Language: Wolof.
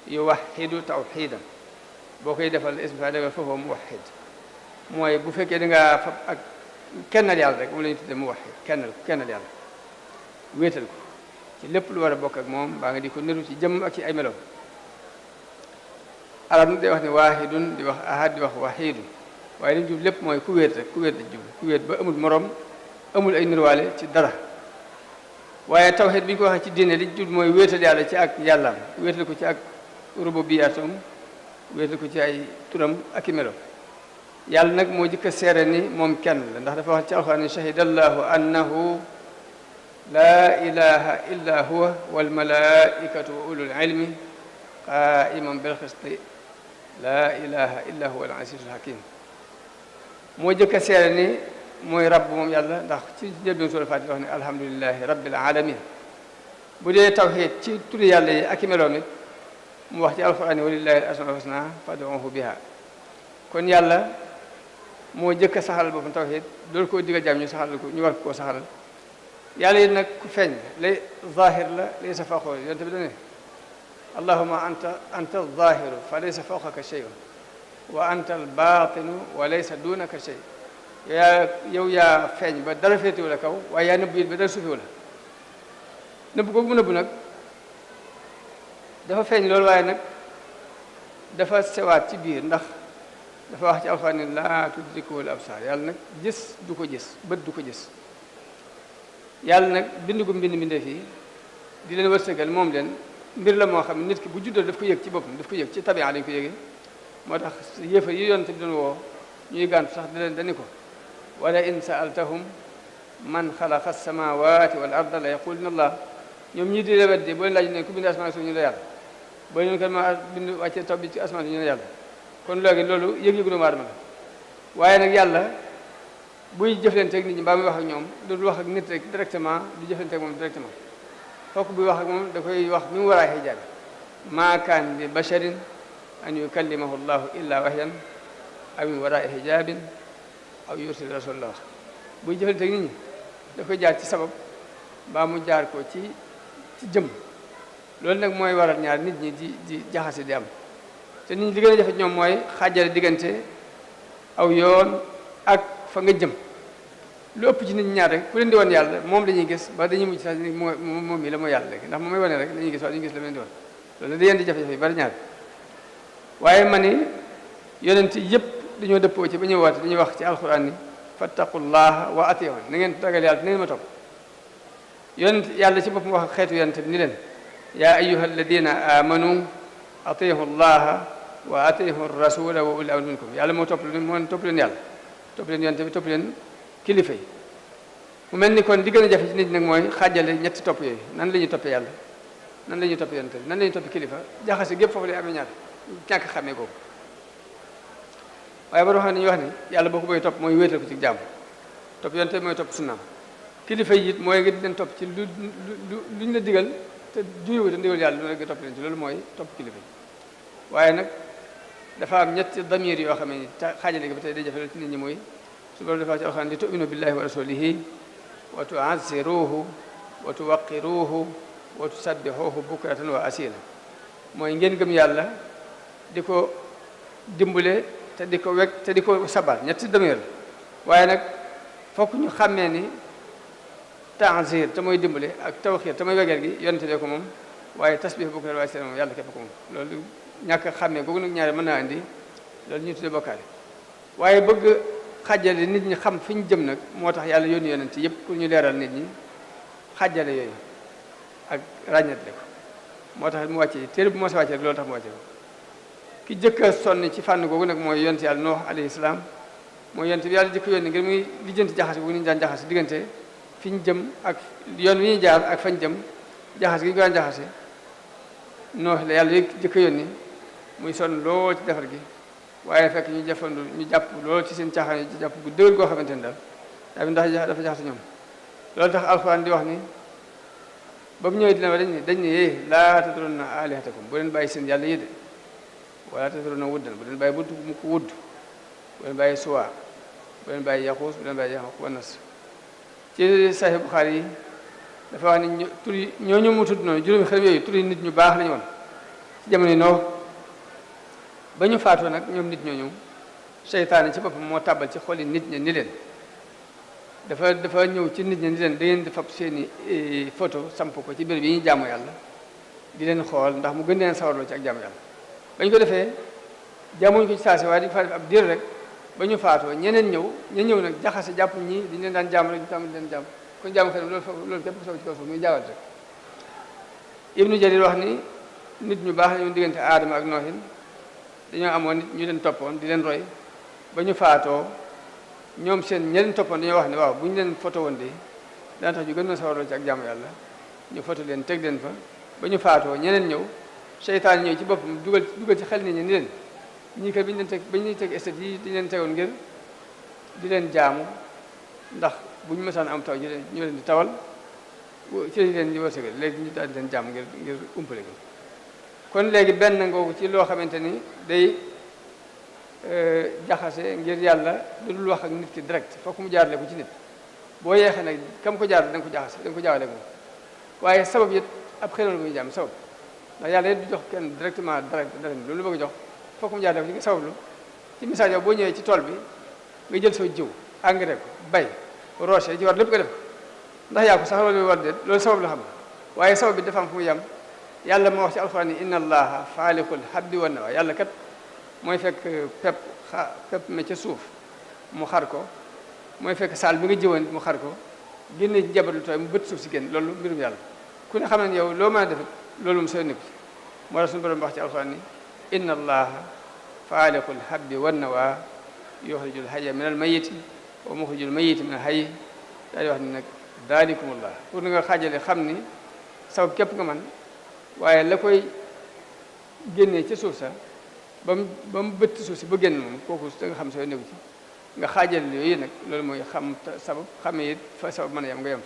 yuwaxidu tawxidan boo koy defal ismu fa defal foofu muwaxid mooy bu fekkee da ngaa fab ak kennal yàlla rek moom la ñu tudde muwaxid kennal yàlla wéetal ko ci lépp lu war a bokk ak moom baa nga di ko niru ci jëmm ak ci ay meloom arab nag day wax ne waahidun di wax ahad di wax waxiidun waaye li mu jub lépp mooy ku wéet rek ku wéet la jub ku wéet ba amul morom amul ay nirwaale ci dara waaye tawhid bi ñu ko waxee ci diine li jub mooy wéetal yàlla ci ak yàllaam wéetal ko ci ak rububiyaatam wéetal ko ci ay turam ak i melo yàlla nag moo jëkk a seere ni moom kenn la ndax dafa wax ci alxuraan ni shahida allahu annahu laa ilaha illa huwa wal malaikatu wa ulul ilmi qaiman bil qisti laa ilaha illa huwa al azizul hakim moo jëkk a seere ni mooy rabb moom yàlla ndax ci njëlbéen suura Faatiha wax ne alhamdulilahi rabbil alamin bu dee tawhid ci turi yàlla yi ak i meloom it mu wax ci alxuraan walillahi al asmaul husna fad'uhu biha kon yàlla moo jëkk a saxal boppam tawhid doolu koo digal jaam ñu saxal ko ñu war koo saxal yàlla it nag ku feeñ lay zahir la laysa fawqahu yonte bi dane allahuma anta zahiru fa laysa fawqaka shay'un wa anta al batinu wa laysa dunaka shay yow yaa feeñ ba dara féetewu la kaw waaye yaa nëbbu it ba dara suufewu la nëbbu ko mu nëbbu nag dafa feeñ loolu waaye nag dafa sewaat ci biir ndax dafa wax ci alxuraan ne laa tudrikuhul absaar yàlla nag gis du ko gis bët du ko gis yàlla nag bind gu mbind mbindee fii di leen wërsëgal moom leen mbir la moo xam ne nit ki bu juddoo daf ko yëg ci boppam daf ko yëg ci tabi'a lañ ko yëgee moo tax yéefar yi yoon te bi doon woo ñuy gàntu sax di leen dani ko wala in saaltahum man xalaqa samawati wal arda la yaquluna allah ñoom ñii di la weddi boo leen laaj ne ku bind asmaan suuf ñu la yàlla boo leen kan ma bind wàcce taw bi ci asmaan ñu ne yàlla kon léegi loolu yëg-yëgu doomu aadama la waaye nag yàlla buy jëflante ak nit ñi mbaa muy wax ak ñoom du wax ak nit rek directement du jëflante ak moom directement fokk buy wax ak moom da koy wax mi mu war a xijaab maa kaan li basharin an yukallimahu llahu illa wahyan aw min waraa hijabin aw yursil rasul la wax buy jëflante ak nit ñi da koy jaar ci sabab mbaa mu jaar ko ci jëm loolu nag mooy waral ñaar nit ñi di jaxase di am te nit ñi li gën a jafe ñoom mooy xaajale diggante aw yoon ak fa nga jëm lu ëpp ci nit ñi ñaar rek ku leen di woon yàlla moom la ñuy gis ba dañuy mujj sax ni moom mi la mooy yàlla léegi ndax moom may wane rek la ñuy gis waaye dañuy gis la leen di woon loolu da yeen di jafe-jafe yu bari ñaar waaye ma ni yonent yëpp dañoo dëppoo ci ba ñuy woote dañuy wax ci alxuraan ni fattaqullaha wa atii'uun na ngeen ragal yàlla te na ngeen ma topp yonent yàlla ci boppam wax ak xeetu yonent bi ni leen yaa ayyuha alladina amanu atii'u llaha wa atii'u rasula wa ulil amri minkum yàlla moo topp leen yàlla topp leen yonent bi topp leen kilifa yi mu mel ni kon li gën a jafe ci nit ñi nag mooy xaajale ñetti topp yooyu nan la ñuy toppee yàlla nan la ñuy toppee yonent bi nan la ñuy toppee kilifa jaxase gépp foofu lay amee ñaar ñàkk xamee googu waaye ba xam ne ñu wax ni yàlla boo ko bëggee topp mooy wéetal ko ci jàmm topp yonent bi mooy topp sunnaam kilifa yi it mooy nga di leen topp ci luñ la digal te juywu te ndigal yàlla lu nga topp leen ci loolu mooy topp kilifa yi waaye nag dafa am ñetti damir yoo xam ne xaajale gi ba tey day jafe ci nit ñi mooy su loolu dafa ci alxuraan di tu'minu billahi wa rasulihi wa tu'azziruhu wa tuwaqqiruhu wa tusabbihuhu bukratan wa asila mooy ngeen gëm yàlla di ko dimbale te di ko wekk te di ko sabal ñetti damir waaye nag fokk ñu xàmmee ni ta'zir te mooy dimbale ak tawxiir te mooy wegeel gi yonente bee ko moom waaye tasbih bukratan wa asila moom yàlla képp ko moom loolu ñàkk xàmmee googu nag ñaare mën naa andi loolu ñu tuddee bokkaale waaye bëgg xàjjale nit ñi xam fi ñu jëm nag moo tax yàlla yónni yonent yëpp pour ñu leeral nit ñi xàjjale yooyu ak ràññatle ko moo tax mu wàcce téere bu moo sa wàcce rek loolu tax mu wàcce ko ki jëkk a sonn ci fànn googu nag mooy yonent yàlla Nuux alayhi salaam mooy yonent bi yàlla jëkk yónni ngir muy lijjanti jaxase bu ñu daan jaxase diggante fi ñu jëm ak yoon wi ñuy jaar ak fañ jëm jaxase gi ñu ko daan jaxase Nuux la yàlla jëkk yónni muy sonn lool ci defar gi waaye fekk ñu jàpp loolu ci seen caaxaan yi ci jàpp gu dëgër goo xamante ne daal ndax dafa jaxase ñoom loolu tax alxuraan di wax ni ba mu ñëwee dina ma dañ ne laa tadrunna alihatakum bu leen bàyyi seen yàlla yi de wala tadrunna wuddan bu leen bàyyi bu mu ko wudd bu leen bàyyi suwaa bu leen bàyyi yaxuus bu leen bàyyi yaxuus wa nas ci Sahih Bukhari yi dafa wax ni tur yi ñooñu mu tudd noonu juróomi xel yooyu tur yi nit ñu baax lañu woon jamono yi noo ba ñu faatoo nag ñoom nit ñooñu seytaane ci boppam moo tàbbal ci xoli nit ñi ni leen dafa ñëw ci nit ñi ni leen da ngeen di fab seeni photo samp ko ci béréb yi ñu jaamu yàlla di leen xool ndax mu gën leen sawarloo ci ak jaamu yàlla ba ñu ko defee jaamuñ ko ci saasi waaye di fa def ab diir rek ba ñu faatoo ñeneen ñëw nag jaxase jàpp ñii dañu leen daan jaam rek ñu tam leen jaam kon jaamu kat loolu képp ku sow ci kaw suuf muy jaawal rek Ibnu Jarir wax ni nit ñu baax ñu diggante aadama ak noohin dañoo amoon nit ñu leen toppoon di leen roy ba ñu faatoo ñoom seen ña leen toppoon dañoo wax ne waaw bu ñu leen photo woon de dana tax ñu gën a sawarloo ci ak jaamu yàlla ñu photo leen teg leen fa ba ñu faatoo ñeneen ñëw seytaan ñëw ci boppam dugal ci xel nit ñi ni leen ñii kat bi ñu leen teg ba ñuy teg estat yi dañu leen tegoon ngir di leen jaamu ndax bu ñu mësaan am taw ñu leen di tawal ci lañ leen di wërsëgal léegi ñu daal di leen jaamu ngir umpale ko kon léegi benn ngoogu ci loo xamante ni day jaxase ngir yàlla lu dul wax ak nit ki direct fokk mu jaarale ko ci nit boo yeexee nag kam ko jaarale da nga ko jaxase da nga ko jaawale moom waaye sabab it ab xelal muy jaam sabab ndax yàlla it du jox kenn directement dara loolu bëgg a jox fokk mu jaarale ko ci sabab lu ci misaal yow boo ñëwee ci tool bi nga jël soo jiw engrais ko bay roose ci war lépp nga def ndax yaa ko sax loolu war de loolu sabab la xam waaye sabab bi dafa am fu mu yem yàlla moo wax ci alxuraan ni inna allaha faaliqul habbi wan nawa yàlla kat mooy fekk pepp me ca suuf mu xar ko mooy fekk saal bi nga jëwoon mu xar ko génne ci jabar lu tooy mu bët suuf si génn loolu mbirum yàlla ku ne xam ne yow loo mën a def loolu mu sooy nekku ci moo tax suñu borom wax ci alxuraan ni inna allaha faaliqul habbi wan nawa yuxrijul hayya min al mayiti wa muxrijul mayiti min al hayyi daal di wax ni nag daalikumullah pour nga xaajale xam ni sabab képp nga man waaye la koy génnee ca suuf sa ba mu bëtt suuf si ba génn moom kooku da nga xam sooy nekku ci nga xaajale yooyu nag loolu mooy xam sabab xamee it fa sabab mën a yem nga yem